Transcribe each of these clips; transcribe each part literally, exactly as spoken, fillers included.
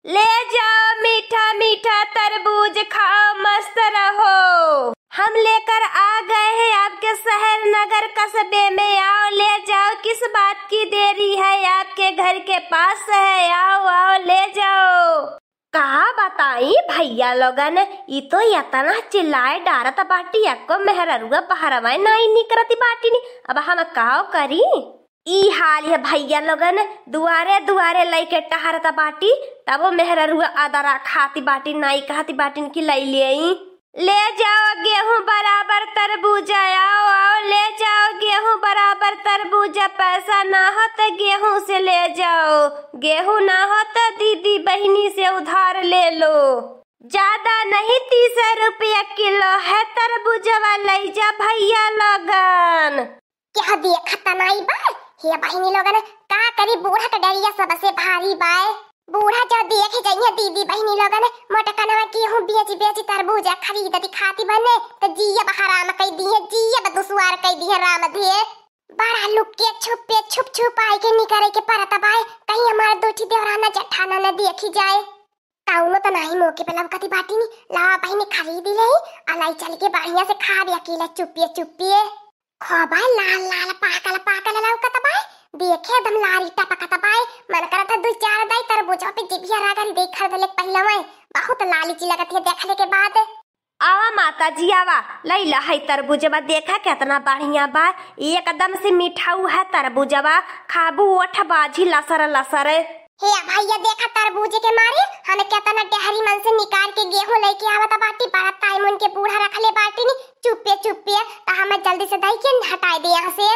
ले जाओ मीठा मीठा तरबूज, खाओ मस्त रहो। हम लेकर आ गए हैं आपके शहर नगर कस्बे में, आओ ले जाओ, किस बात की देरी है, आपके घर के पास है, आओ आओ ले जाओ। का बताई भइया लोगन, ई तो एतना चिल्लाए डारत बाटी, एक्को मेहररुआ बहरवा नाई निकरत बाटी नी। अब हम काव करी? ई हाल है भइया लोगन, दुआरे दुआरे लइके टहरत बाटी, तबो मेहररुआ अदरा खाती बाटी, नाई कहती बाटिन कि लइ लेई। ले जाओ गेहूं बराबर तरबूजा, आओ आओ ले जाओ गेहूं बराबर तरबूजा, पैसा ना हो तो गेहूं से ले जाओ, गेहूं ना हो तो दीदी बहिनी से उधार ले लो। ज्यादा नहीं, तीस रुपया किलो है तरबूजवा, लइ जा भइया लोगन। केहू देखत नाई बा? हे बहिनी लोगन, का करी, बूढ़ा के डरिया सबसे भारी बाय। बूढ़ा जब देख जइहे दीदी बहिनी लोगन, मोटकनवा गेहूं बेच बेच तरबूजा खरीद दिखाती बने, त जियब हराम कइ दिहे, जियब दुसवार कइ दिहे राम धे। बड़ा लुक्के छुपे छुप छुप आइके निकरे के परत बाय, कहीं हमार दू ठी देवराना जेठाना न देखी जाए। कउनो त नाही मौके पे लवकती बाटी नी, लावा बहिनी खरीदी लेई, आ लाई चल के बढ़िया से खाबे अकेला चुपिए चुपिए। खो बाय लाल लाल पाकल पाकल लौकत बाय, देखे एकदम लारी टपकत बाय, मन करत है दू चार दाई तरबूजवा पे जिभिया रगड़ी दे खरीद ले पहिले वही, बहुत लालची लगत है देखले के बाद। आवा माता जी आवा, लइला है तरबूजवा, देखा केतना बढ़िया बा, एकदम से मिठाऊ है तरबूजवा, खाबू ओठ बाजी लसर लसर। हे भइया, देखा तरबूज के मारे हम केतना डेहरी मन से निकाल के गेहूं लइके आवत बाटी, बड़ा ताई मन के बूढ़ा रखले बाटी नी, चुप्पे चुप्पे, त हम जल्दी से दही के हटाए दे यहाँ से।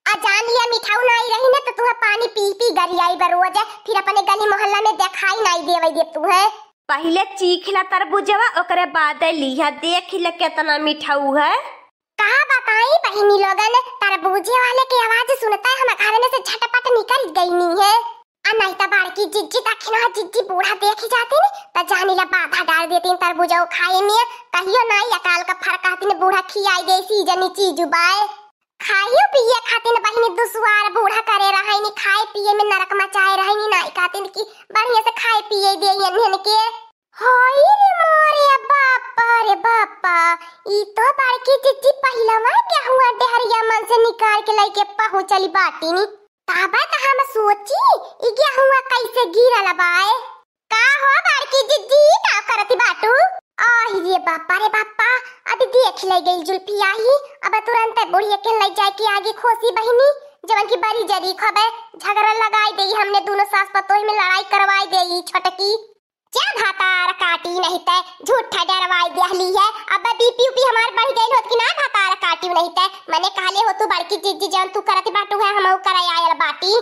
आ जान लिया मिठाऊ नाई रही न त तुहे पानी पी पी गरियाई बा रोज, फिर अपने गली मोहल्ला में देखाई नाई देवे दे तुहे। पहिले चीख ला तरबूजवा, ओकरे बाद लिहा, देख ले केतना मिठाऊ है। का बताई बहिनी लोगन, तरबूजे वाले के आवाज सुनता है हम घर में से झटपट निकल गईनी है। आ नहीं त बड़की जिज्जी दखिना जिज्जी बूढ़ा देखी जाती नी, त जानी ला बाधा डाल देती तरबूजा खाए में। कहियो नाई अकाल का फरक कहती बूढ़ा खियाई दे सीजनी चीज बाय। खाइयो पिए खातिन बहिनी दुसवार बूढ़ा करे रहइनी, खाए पिए में नरक मचाए रहइनी, नाई कहतिन कि बढ़िया से खाए पिए दे इन्हन के। होई रे मोरे बापा रे बापा, ई तो बड़की जिज्जी पहिलवा गेहुआ डेहरिया मन से निकाल के लइके पहुँचली बाटिनी। तबे त हम सोची, ई गेहुआ कैसे गिरल बाए। का हो बड़की जिज्जी, का करती बाटू? आही रे बापा रे बापा, अभी देख ले गई जुल्फी आई, अब तुरंत बुढ़िया के ले जाए के आगे खोसी बहिनी, जवन की बड़ी जरी खबे, झगड़ा लगाई देई हमने दोनों सास पतोह में लड़ाई करवाई देई छोटकी। जा भातार काटी नहीं ते, झूठा डरवाई देहली है, अब बीपी उपी हमार बढ़ गई होत कि ना भातार काटी नहीं ते, मने कहले हो तू बड़की जिज्जी जवन तू करती बाटू है हमहू करे आयल बाटी।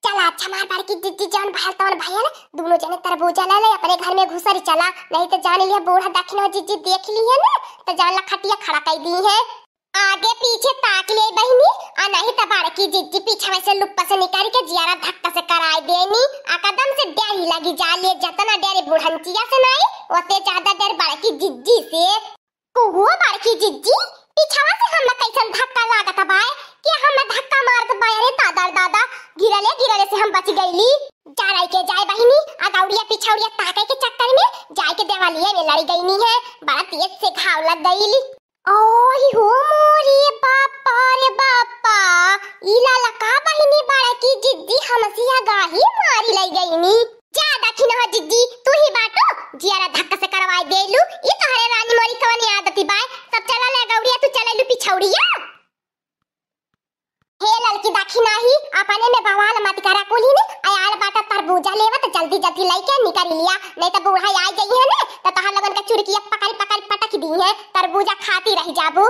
चला, अच्छा, मार बड़की जिज्जी जौन भयल तौन भयल, दुनो जने तरबूजा ले ले, अपने घर में घुसरी चला, नहीं त जान लिया बूढ़ा दखिनो जिज्जी देख ली है ना, त जान ला खटिया खड़ा कई दी है। आगे पीछे ताक ले बहिनी, आ नहीं त बड़की जिज्जी पीछे से लुप्पा से निकाल के जियारा धक्का से कराई देनी, आ कदम से डेरी लगी जा ले, जतना डेरी बुढ़ंचिया से नाई, ओते ज्यादा डेर बड़की जिज्जी से। कुहो बड़की जिज्जी, पिछवा से हमरा कैसन धक्का लागत बाय कि हमरा धक्का मारत बाय रे दादा रे दादा, गिरले गिरले से हम बच गईली। डराई के जाए बहिनी, अगौड़िया पिछौड़िया ताके के चक्कर में जाए के देवालिया में लड़ी गईनी है, बड़ा तेज से घाव लग गईली। ओही हो मोरे बापा रे बापा, ई लाला का बहिनी बड़की जिज्जी हमसिया गाही मारी लई गईनी। जा दखिनहा जिज्जी, तू ही बाटू, जियारा धक्का से करवाई देलू। ई तोहरे रानी मोरी कवन आदती बाय, सब चला ले गौड़िया, तू चलेलू पिछौड़िया। हे ललकी दखिनाही, अपने में बवाल मत करा कुली ने, आयल बाटा तरबूजा लेवत जल्दी जल्दी लइके निकल लिया, नहीं त बूढ़ा आ जइहे ने, त तोहर लोगन के चुरकिया पकड़ पकड़ पटक दी है, तरबूजा खाती रह जाबू।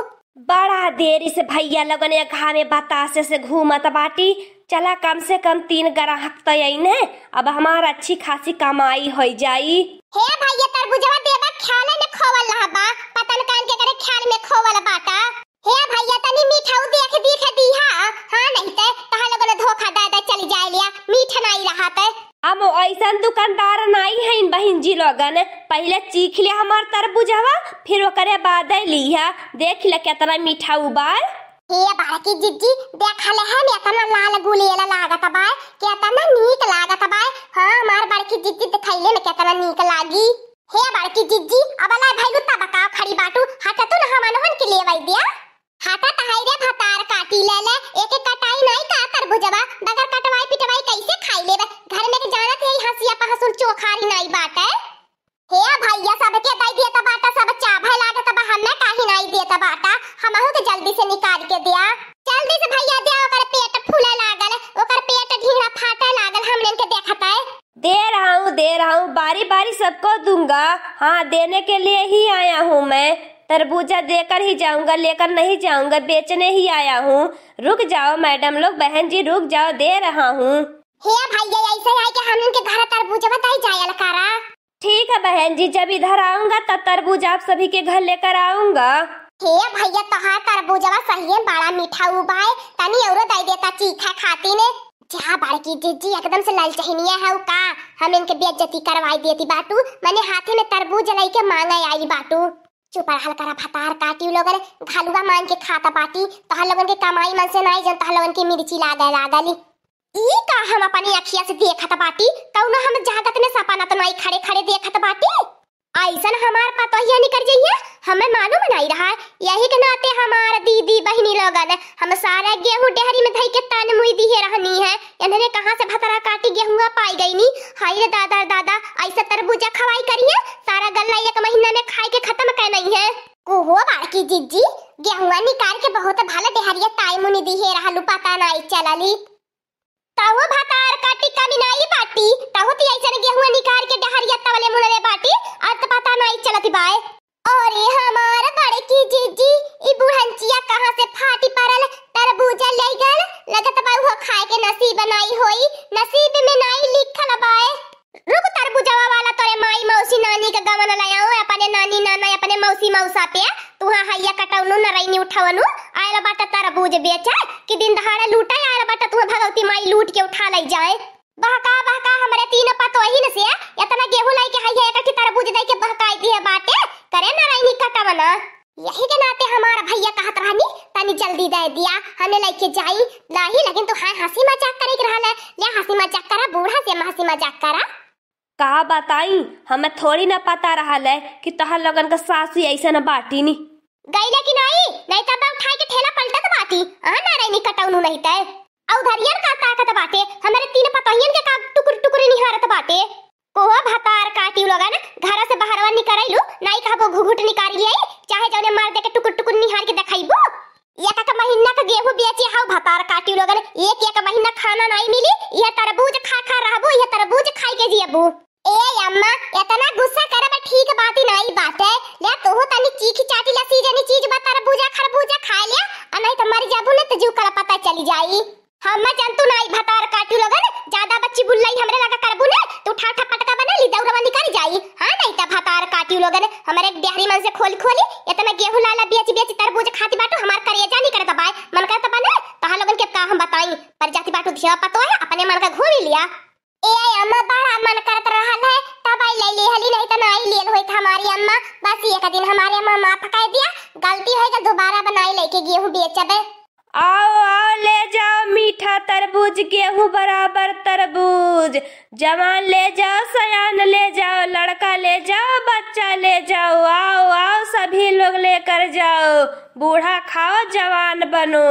बड़ा देरी से भइया लोगन ये घामे बतासे से घूमत बाटी। चला, कम से कम तीन ग्राहक त अइने, अब हमार अच्छी खासी कमाई होइ जाई। हे भइया, तरबुजवा देबा ख्याले में खोवल रहबा, पता न कान के करे ख्याल में खोवल बाटा। हे भइया, तनी मीठाऊ देख दीख दीहा, हाँ नहीं ते तहा लोगन धोखा दे दे चली जाए लिया, मीठ नाई रहा ते। हम ऐसन दुकानदार नाई हईन बहिन जी लोगन, पहिले चीख ले हमार तरबुजवा, फिर ओकरे बाद लिहा, देख ले केतना मीठाऊ बाय। हे बड़की जिज्जी, देखले है न, एतना लाल गुलेल लागत बाय, केतना नीक लागत बाय। हाँ, हमार बड़की जिज्जी देखैले में केतना नीक लागी। हे बड़की जिज्जी, अब लाई भैलू तब का खड़ी बाटू, हटा तू न हमनहन के लेवाई दिया। हटा तहाई रे भतार काटी ले ले, एक एक कटाई नाई का तरबुजवा, बगैर कटवाई पिटवाई कैसे खाई लेबे? घर में के जानत है हंसिया पहसुल चोखारी नाई बाटे। हे भैया, सबके दई दिया त बाटा, सब चाभे लागत बा, हमें काहे नाई दिया त बाटा, हमहू के जल्दी से निकाल के दिया। जल्दी से भैया दिया, ओकर पेट फूले लागल, ओकर पेट ढींगरा फाटे लागल, हमने के देखत है। दे रहा हूँ, दे रहा हूँ, बारी बारी सबको दूंगा। हाँ, देने के लिए ही आया हूँ मैं, तरबूजा देकर ही जाऊंगा, लेकर नहीं जाऊंगा, बेचने ही आया हूँ। रुक जाओ मैडम लोग, बहन जी रुक जाओ, दे रहा हूँ। हे भैया, ऐसे आई के हमन के घर तरबूजवा दई जायल करा। ठीक है बहन जी, जब इधर आऊंगा तब तरबूज आप सभी के घर लेकर आऊंगा। हे भैया, तोहार तरबूजवा सही में बड़ा मीठा उबाए, तनी औरो दई देता चीखा खाती ने। जा बड़की जिज्जी, एकदम से ललचहिनिया है का, हम इनके बेइज्जती करवाई देती बाटू, मने हाथे में तरबूज लेके मांगे आई बाटू। चुप रहल करा भतार काटी लोगन, घलुआ मांग के खाता बाटी, तोहर लोगन के कमाई मन से नाई जन तोहर लोगन के मिर्ची लागे लागली। ई का हम अपनी अखिया से देखत बाटी? कौनो हम जागत में सपना तो नाई खड़े खड़े देखत बाटी? ऐसन हमार पतोहिया निकर जइहे, हमें मालूम नाई रहा। यही के नाते हमार दीदी बहिनी लोगन, हम सारा गेहूं डेहरी में धई के तन मुई दिहे रहनी है। इन्हने कहाँ से भतरा काटी गेहुआ पाई गईनी? हाय रे दादा रे दादा, ऐसा तरबूजा खवाई करिहे, सारा गल्ला एक महीना में खाई के खत्म कर नहीं है। ओहो बड़की जिज्जी, गेहुआ निकाल के बहुत भला डेहरिया ताई मुनी दिहे रहलू, पता नाई चलली। तहु भतार काटी कमी नाई बाटी, तहु ती ऐसन गेहुआ निकाल के डहरिया तवले मुड़ले बाटी, और त पता नाई चलत बाय। अरे हमार बड़की जीजी, ई बुढ़ंचिया कहाँ से फाटी पड़ल, तरबूजा ले गल, लगत बा उहो खाए के नसीब नाई होई, नसीब में नाई लिखल बाय। रुक तरबूजवा वाला, तोरे माई मौसी नानी के गवन ले आओ, अपने नानी नाना, अपने मौसी मौसा पे, तुहा हैया कटौनू नरैनी उठवनू, आयल बाटे तरबूज बेचे, कि दिन दहाड़े लूटे आयल बाटे, तुहा भगवती माई लूट के उठा ले जाए। बहका बहका हमरे तीन पतोहिन से एतना गेहूं लाई के हैया एक ठे तरबूज दे के बहकाई दिए बाटे, करे नरैनी कटवना। यही के नाते हमार भैया कहत रहनी, तनी जल्दी दे दिया, हमें लेके जाई। नाही, लेकिन तू हाय हंसी मजाक करे के रहल है, ले हंसी मजाक करा, बूढ़ा से हंसी मजाक करा। का बताई, हमें थोड़ी ना पता रहल है कि तोहर लोगन के सासू ऐसन बाटी नी। गईले कि नाही, नहीं तब उठाई के ठेला पलटत बाटी, अहाँ ना रहनी कटौनू नहीं तय। औ धरियन का ताकत बाटे, हमरे तीन पतोहियन के का टुकुर टुकुर निहारत बाटे। कोहो भतार काटी लोगन, घर से बाहरवा निकरैलू, नाई कहबो घुघुट निकाल लियाई, चाहे जौने मार दे के टुकुर टुकुर निहार के देखैबू। एक एक महीना का गेहूं बेचे हौ भतार काटी लोगन, एक एक महीना खाना नाई मिली, यह तरबूज खा खा रहबू, यह तरबूज खाई के जियबू। ए अम्मा, एतना गुस्सा करब ठीक बाती नाई बाटे। ले तोहू तनी चीख चाटी ला, सीजनी चीज बा, तरबूजा खरबूजा खाए ले, आ नहीं तो मर जाबू न त जीव कलपता चली जाई। हम जंतु नाई भतार काटू लोगन, ज्यादा बच्ची बुल्लाई हमरे लगा करबू ने, तू ठा ठा पटका बना ली, दौड़वा निकल जाई। हाँ, नहीं त भतार काटू लोगन, हमरे डेहरी मन से खोल खोली, एतना गेहूं लाला बेच बेच तरबूज खाती बाटू, हमार करेजा निकल दबाए, मन करत बने, तहा लोगन के का हम बताई, पर जाती बाटू धिया पतो है, अपने मन का घूम लिया। ए अम्मा, बड़ा मन करत रहल है, तब आई ले लिहली, नहीं त नाई लेल होइत हमारी अम्मा। बस एक दिन हमारी अम्मा माफ कर दिया, गलती होई गल, दोबारा बनाई लेके गेहूं बेचबे। आओ, आओ, ले जाओ मीठा तरबूज, गेहूं बराबर तरबूज। जवान ले जाओ, सयान ले जाओ, लड़का ले जाओ, बच्चा ले जाओ। आओ, आओ, सभी लोग लेकर जाओ। बूढ़ा खाओ, जवान बनो।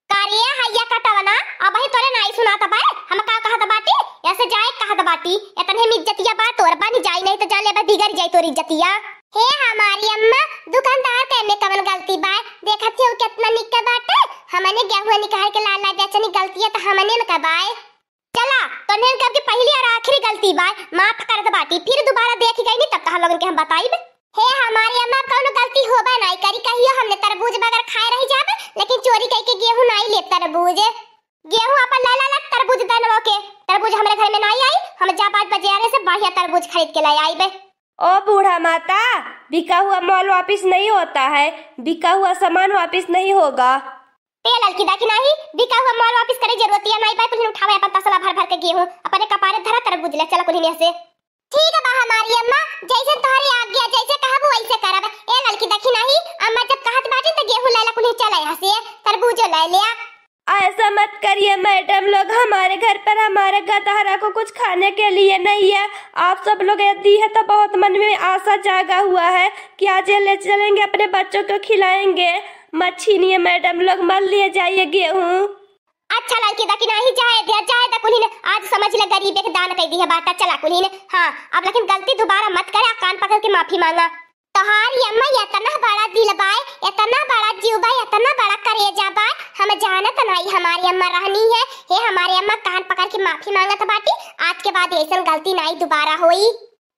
का रे हैया कटवना, अबही तोरे नाई सुनात बा, हम का कहत बाटी, ऐसे जाए कहत बाटी, एतने में इज्जतिया बा तोर, बन जाई नहीं त जा लेबे, बिगड़ जाई तोर इज्जतिया। हे हमारी अम्मा, दुकानदार के में कवन गलती बा, देखत हो केतना निक के बाटे, हमने गेहूं निकाल के लाला बेचनी, गलतिया त हमने न का बाय। चला, तोहने कब के पहली और आखिरी गलती बा, माफ करत बाटी, फिर दोबारा देख गई नी तब तहां लोगन के हम बताइब। हे हमारी अम्मा, अब कौनो गलती होबे नाई करी, कहियो हमने तरबूज बगैर खाए रह जाबे, लेकिन चोरी कई के गेहूं नाई ले तरबूज। गेहूं अपन ले ला, ला तरबूज दनवा के, तरबूज हमरे घर में नाई आई, हम जा बाज बजारे से बढ़िया तरबूज खरीद के ले आईबे। ओ बूढ़ा माता, बिका हुआ माल वापिस नहीं होता है, बिका हुआ सामान वापिस नहीं होगा। ए ललकी, देखी नाही, बिका हुआ माल वापिस करे जरूरत या नाही बा, कुल उठावे अपन तसला भर भर के गेहूं, अपने कपारे धरा तरबूज ले चला कुल हिने से। ठीक बा हमारी अम्मा, जैसे तोहरी आज्ञा, जैसे कहबू वैसे करब। ए ललकी, देखी नाही, अम्मा जब कहत बाटी त गेहूं लेला कुल चला यहाँ से, तर अरे मैडम लोग, हमारे घर पर हमारे गदहरा को कुछ खाने के लिए नहीं है। आप सब लोग ये दी है तो बहुत मन में आशा जागा हुआ है कि आज ये ले चलेंगे अपने बच्चों को खिलाएंगे। मत छीनिए मैडम लोग, मत लिए जाइए गेहूँ। अच्छा लड़की दा कि नाही, जाए दे, जाए दा कुल्हिन। आज समझ ले गरीबे के दान कइ दी है बाटा, चला कुल्हिन। हाँ, अब लेकिन गलती दोबारा मत करे, आ कान पकड़ के माफी मांगा। तोहारी अम्मा इतना बड़ा दिल बाय, इतना बड़ा जीव बाय, इतना बड़ा करेजा बाय, हम जानत नाही हमारी अम्मा रहनी है। हे हमारी अम्मा, कान पकड़ के माफी मांगत बाटी, आज के बाद ऐसन गलती नाही दोबारा होई।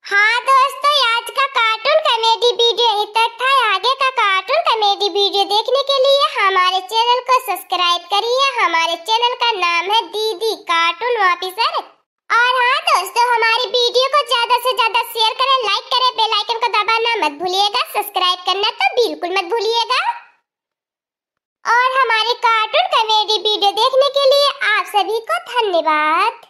हाँ दोस्तों, आज का cartoon comedy video यहीं तक था। आगे का cartoon comedy video देखने के लिए हमारे channel को subscribe करिए। हमारे channel का नाम है दीदी Cartoon Officer। और हाँ दोस्तों, हमारी video को ज्यादा से ज्यादा share करें, like करें, bell icon को दबाना मत भूलिएगा, subscribe करना तो बिल्कुल मत भूलिएगा। और हमारे cartoon comedy video देखने के लिए आप सभी को धन्यवाद।